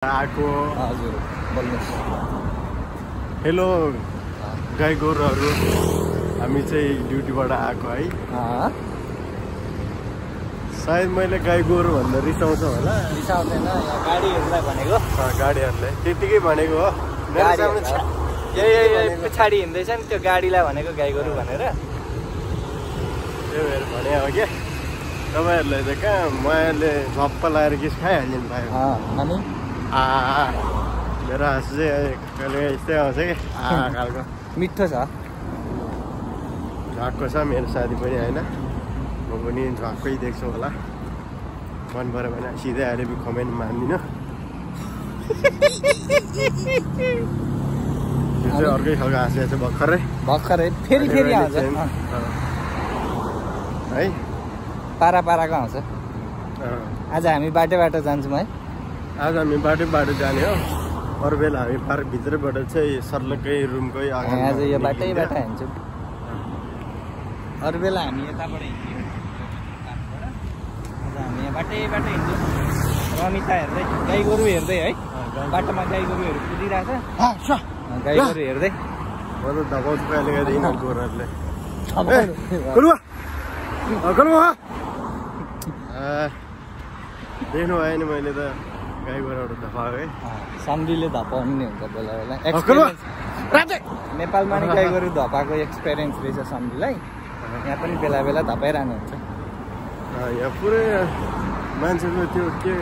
आको हजुर भन्नुहोस्। हेलो गाई गोरुहरू, हामी चाहिँ ड्युटीबाट आएको है। सायद मैले गाई गोरु भन्दा रिसाउँछ होला। रिसाउँदैन, यहाँ गाडीहरूलाई भनेको। गाडीहरूलाई त्यतिकै भनेको हो। यही पछाडि हिँड्दैछ नि त्यो गाडीलाई भनेको गाई गोरु भनेर। त्यो भएर भने हो क्या तपाईँहरूलाई त कहाँ मैले झप्प लगाएर किस खाइहाल्नु पायो। अनि मेरो हाँसु चाहिँ कहिले यस्तै आउँछ कि खालको मिठो छ। झक्को छ मेरो साथी पनि होइन, म पनि झक्कै देख्छु होला। मन पऱ्यो भने सिधै आएर कमेन्ट मान्दिनँ। यो चाहिँ अर्कै खालको हाँसिया छ भर्खरै फेरि आउँछ है, पाराको आउँछ। आज हामी बाटोबाट जान्छौँ है। आज हामी बाटो जाने हो। अरू बेला हामी पार्कभित्रबाट चाहिँ सर्लकै रुमकै आज यो बाटैबाट हिँड्छौँ। अरू बेला हामी यताबाट हिँड्यौँ। आज हामी यहाँ बाटैबाट हिँड्छौँ। रमिता हेर्दै, गाई गोरु हेर्दै है। बाटोमा गाई गोरुहरू कुदिरहेछ। गाई गोरु हेर्दै म त धपाउँछु कहिले कहिले यिनीहरू गोरुहरूले। देख्नु भएन मैले त गाई गोरुहरू धपाएको है। सम्झीले धपाउनु हुन्छ बेला बेला। नेपालमा नि गाई गोरु धपाएको एक्सपिरियन्स रहेछ सम्झीलाई। यहाँ पनि बेला बेला धपाइरहनु हुन्छ। यहाँ पुरै मान्छेको त्यो के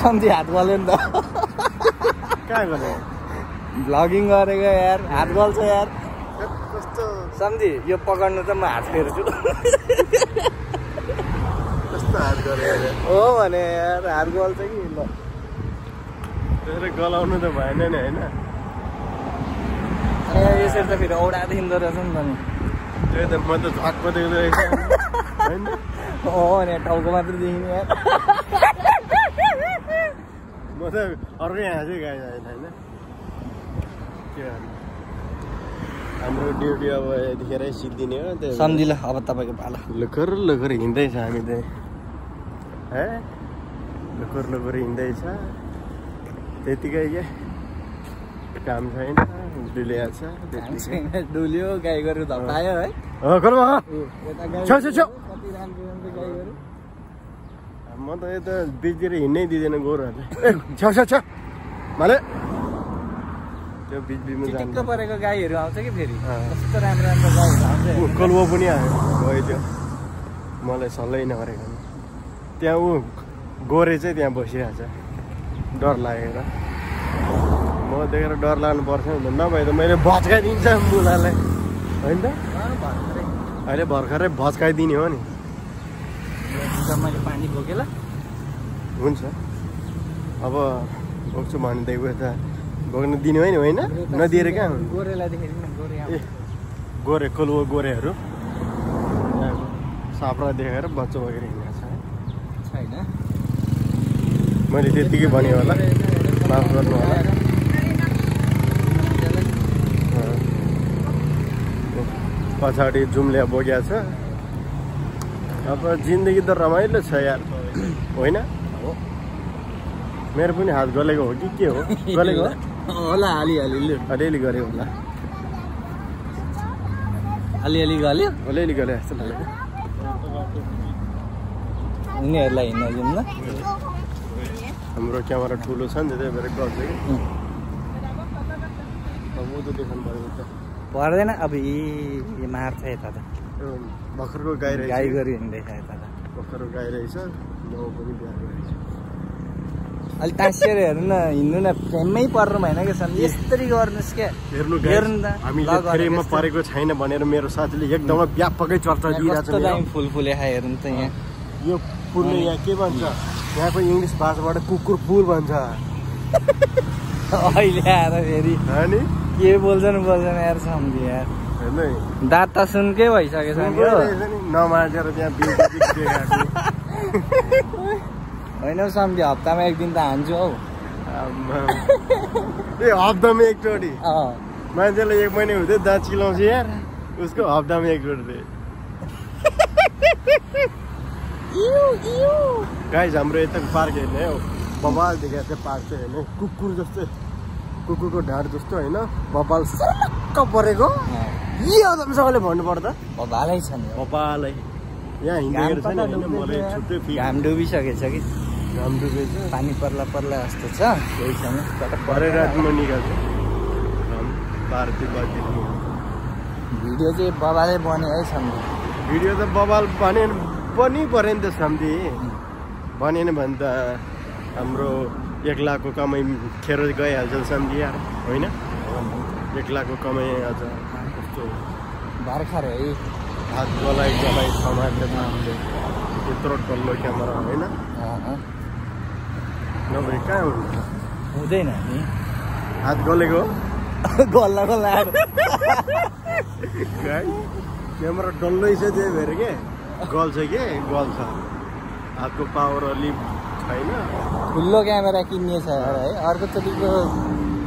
सम्झी हात गल्यो नि त। कहाँ गल्यो? भ्लगिङ गरेको यार, हात गल्छ यार। कस्तो सम्झी यो पकड्नु त म हात फेर्छु। कस्तो हात गरेको हो भने यार हात गल्छ कि ल। त्यसरी गलाउनु त भएन नि होइन। यसरी त फेरि औडा देखिँदो रहेछ नि त नि। त्यही त म त झक्क देख्दो रहेछ होइन। हो भने टाउको मात्र देखिने यार। म त अर्कै हाँसै गाई होइन। के गर्नु, हाम्रो ड्युटी अब यतिखेरै सिद्धिने हो। त्यो सम्झिला अब तपाईँको पाला। लुखर हिँड्दैछ हामी चाहिँ है। लुखर हिँड्दैछ त्यतिकै के काम छैन, डुलिया छ डुल्यो। गाई गोरु धपायो है। म त यता बिचतिर हिँड्नै दिँदैन गोरुहरूले। छ माले त्यो बिचमा चिटिक्क परेको गाईहरू आउँछ कि फेरि। कस्तो राम्रो गाईहरू आउँछ। कलुवा पनि आयो गयो त्यो, मलाई सल्लाह नगरेको। त्यहाँ ऊ गोरे चाहिँ त्यहाँ बसिरहेको छ डर लागेर। म देखेर डर लाग्नु पर्छ नि त, नभए त मैले भच्काइदिन्छ मुलालाई होइन त। अहिले भर्खरै भच्काइदिने हो नि। मैले पानी बोकेला हुन्छ अब बोक्छु भनेदेखि यता बोक्नु दिने होइन होइन नदिएर कहाँ गोरेलाई देखेर ए गोरे कलुवा गोरेहरू साप्रा देखेर बच्चा बोकेर हिँडेको छ छैन। मैले त्यतिकै भने होला, माफ गर्नु होला। पछाडि जुम्ल्या बोक्या छ। अब जिन्दगी त रमाइलो छ यार होइन। मेरो पनि हात गलेको हो कि के हो? गलेको होला अलिअलि गऱ्यो होला। अलिअलि गल्यो। अलिअलि गरे जस्तो लाग्यो। उनीहरूलाई हिँड्न दिउँ न। हाम्रो क्यामेरा ठुलो छ नि त, त्यही भएर गर्छ कि। अब ऊ त देखाउनु पऱ्यो त पर्दैन। अब यी मार्छ यता त। भर्खरको गाई रहेछ। गाई गोरु हिँड्दैछ यता त। भर्खरको गाई रहेछ। म पनि बिहाको रहेछ। अलिक टाँसिएर हेर्नु न, हिँड्नु न। फ्रेममै पर्नु भएन क्या सम। यस्तरी गर्नुहोस् क्या। हेर्नु त हामीले फ्रेममा परेको छैन भनेर मेरो साथीले एकदमै व्यापकै चर्चा दिइरहेछ। फुल फुलेखा हेर्नु त यहाँ। यो फुलले यहाँ के भन्छ, यहाँको इङ्ग्लिस भाषाबाट कुकुर फुल भन्छ। अहिले आएर फेरि अनि के बोल्छन् यार सम्झी यार। हेर्नु दाँत त सुनकै भइसकेछ नि नमाजेर त्यहाँ होइन सम्झी। हप्तामा एक दिन त हान्छु हौ। ए हप्तामा एकचोटि? मान्छेलाई 1 महिना हुँदै दाँत चिलाउँछ यार, उसको हप्तामा एकचोटि। गाइज हाम्रो यताको पार्क हेर्ने हो। बबाल देखाएको थियो पार्क चाहिँ होइन कुकुर जस्तै कुकुरको ढाड जस्तो होइन बबाल सरक्क परेको सबैले भन्नुपर्दा बबालै छ नि बबालै यहाँ हिँडेको छैन होइन मलाई छुट्टै फिल घाम डुबिसकेछ कि घाम डुबेछ पानी पर्ला पर्ला जस्तो छ केही छैन भरे रातमा निकाल्छ घाम 12 बजे भिडियो चाहिँ बबालै बने है सम्झे भिडियो त बबाल बने पनि पऱ्यो नि त सम्झे बनेन भने त हाम्रो 1 लाखको कमाइ खेर गइहाल्छ सम्झे यार होइन 1 लाखको कमाइ आज कस्तो भर्खर है हात गलाइ समातेर त्यत्रो डल्लो क्यामेरा होइन नभए कहाँ हुन्छ हुँदैन नि हात गलेको गल्ला गल्ला क्यामेरा डल्लै छ त्यही भएर के गल्छ गल्छ हातको पावर अलि छैन ठुलो क्यामेरा किन्ने छ है अर्कोचोटिको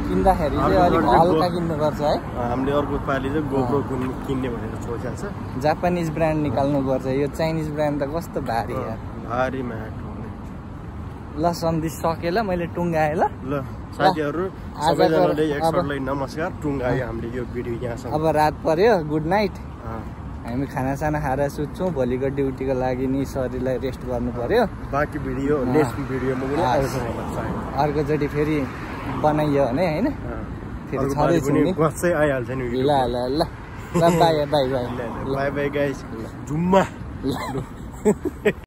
किन्दाखेरि चाहिँ अलिक हल्का किन्नुपर्छ है हामीले अर्को पालि चाहिँ गोप्रो किन्ने भनेर सोचेको छ जापानिज ब्रान्ड निकाल्नुपर्छ यो चाइनिज ब्रान्ड त कस्तो भारी यार भारी म्याट ल सन्देश सकेँ ल मैले टुङ्गाएँ ल साथीहरू सबैजनाले एकसाथलाई नमस्कार टुङ्गायो हामीले यो भिडियो यहाँसम्म अब रात पर्यो गुड नाइट हामी खानासाना खाएर सुत्छौँ भोलिको ड्युटीको लागि नि शरीरलाई रेस्ट गर्नु पर्यो बाँकी भिडियो नेक्स्ट भिडियोमा पनि आउँछ होला सायद अर्कोचोटि फेरि बनाइयो भने होइन फेरि छँदैछौँ नि गच्छै आइहाल्छ नि ल ल ल ल by by by by by guys जुम्मा